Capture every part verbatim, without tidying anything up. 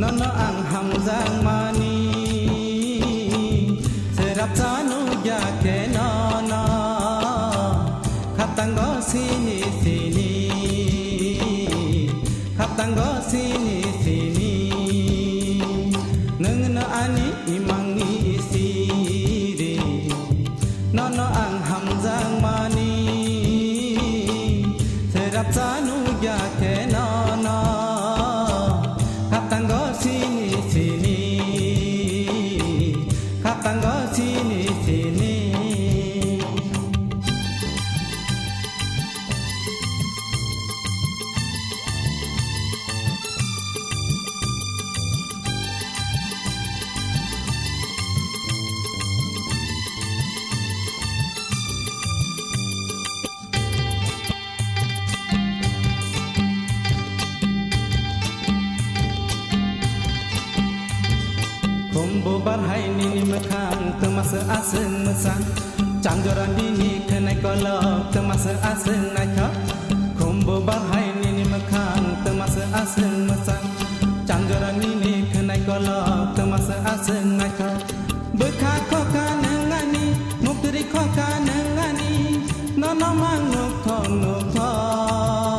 Nono ang hamjakmani, serapsa nukya khe nono, khatango sini sini, khatango sini sini, nwngno ani imangni siri. Nono ang hamjakmani, serapsa nukya khe nono, khatango sini sini, khatango sini sini. Khumbu barhai nini mwkhang twmasa aswk mwsa, chanjora nini khwnai kolok twmasa aswk naithok. Khumbu barhai nini mwkhang twmasa aswk mwsa, chanjora nini khwnai kolok twmasa aswk naithok. Bwkha khokha nwng ani, muktwrwi khokha nwng ani, nono mang nukthok nukthok,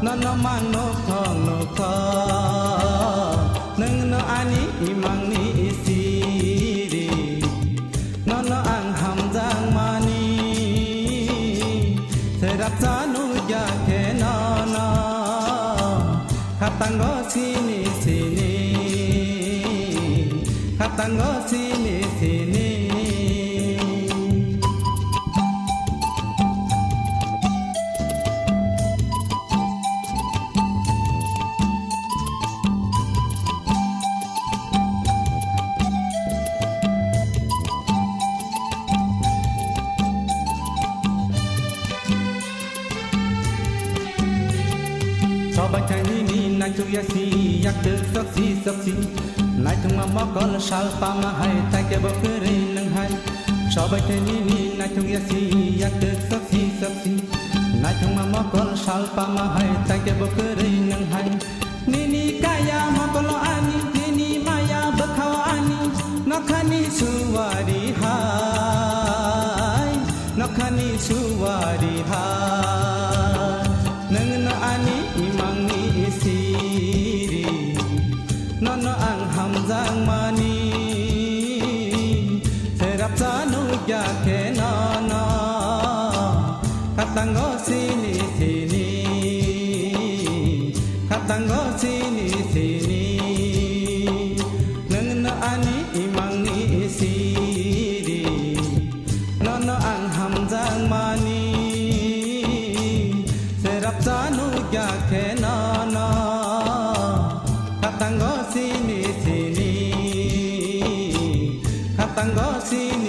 nono mang nukthok nukthok, nwngno ani imangni siri. Nono ang hamjakmani, serapsa nukya khe nono, khatango sini sini, khatango sini sini. Sobai khe nini naithok ya si, yak twk sok si sok si. Naithokma mokol sal pama hai, tai kebo kwrwi nwng hai. Sobai khe nini naithok ya si, yak twk sok si sok si. Naithokma mokol sal pama hai, tai kebo kwrwi nwng hai. Nini kaya mokolo ani, nini maya bwkhao ani, nokhani suwari hai, nokhani suwari hai. Nwngno ani imangni siri, nono ang hamjakmani, serapsa nukya khe nono, khatango sini sini, khatango sini sini, nwngno ani imangni siri, nono ang hamjakmani, serapsa nukya khe nono, khatango sini sini, khatango sini.